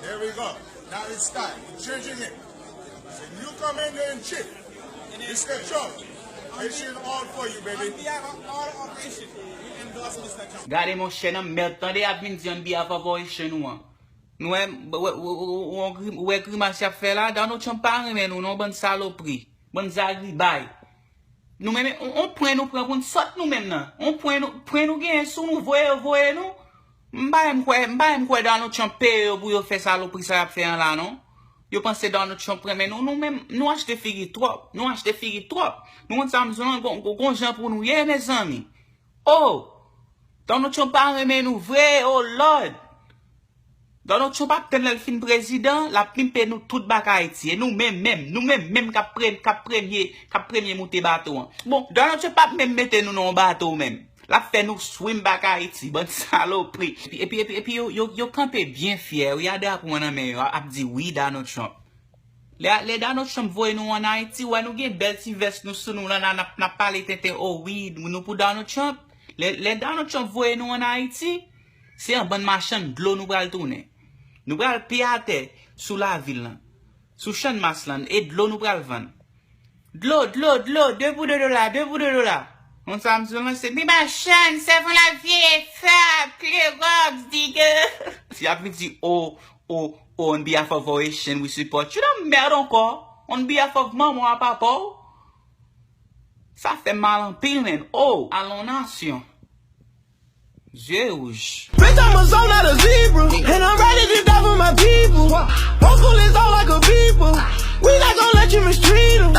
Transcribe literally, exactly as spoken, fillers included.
There we go. Now it's time. We're changing it. The new commander in chief, Mister Trump. Haitian all for you, baby. On behalf of all of Haitian, we endorse Mister Trump. Gade monchè, nan mèd, tande y ap vin di on behalf of Haitian ou an. Nou wè, wè, wè, wè, wè, wè grimas y ap fè la, Donald Trump pa renmen nou non, bann salopri, bann zagribay. Nou menm, on, on pwen nou pran pou n sòt nou menm nan. On pwen nou, pwen nou genyen sou nou, voye yo voye nou. M pa menm kwè, m pa menm kwè Donald Trump peye yo pou yo fè salopri sa y ap fè an la non. Yo panse Donald Trump renmen nou. Nou menm, nou achte figi twòp. Nou achte figi twòp. Nou konn sa m di w lan, gon, gon, gon jan pou nou ye, mezanmi. Oh! Donald Trump pa renmen nou vre, oh Lord! Donald Trump ap tann lè l fin prezidan, l ap pimpe nou tout bak Ayiti. E nou menm, menm, nou menm, menm k ap pre-, k ap premye, k ap premye moute bato an. Bon, Donald Trump p ap menm mete nou nan yon bato menm. L ap fè nou swim bak Ayiti, bann salopri. Epi, epi, epi, epi yo, yo, yo kanpe byen fyè, wi, a drapo an nan men yo, ap di wi, Donald Trump. Lè, lè Donald Trump voye nou ann Ayiti, w wè nou gen bèl ti vès nou sou nou la, n ap, n ap pale tenten, oh wi, nou pou Donald Trump. Lè, lè Donald Trump voye nou ann Ayiti, se yon bann machann dlo nou pral tounen. Nou pral pye atè sou lavil lan, sou Channmas lan, e dlo nou pral vann. Dlo, dlo, dlo, de pou de dola, de pou de dola. Konn sa m di w lan, se mi machann, sèvan lavye, fab, kleròks, digè. Si y ap vin di, oh, oh, oh, on behalf of Haitian, we support you. Nan mèd ankò. On behalf of manman a papa w. Sa fè m mal anpil, menn. Oh, alon nasyon. Zye wouj. Bitch, I'm a zone, not a zebra. And I'm ready to die for my people. Vocal is all like a beeper. We not gonna let you mistreat 'em.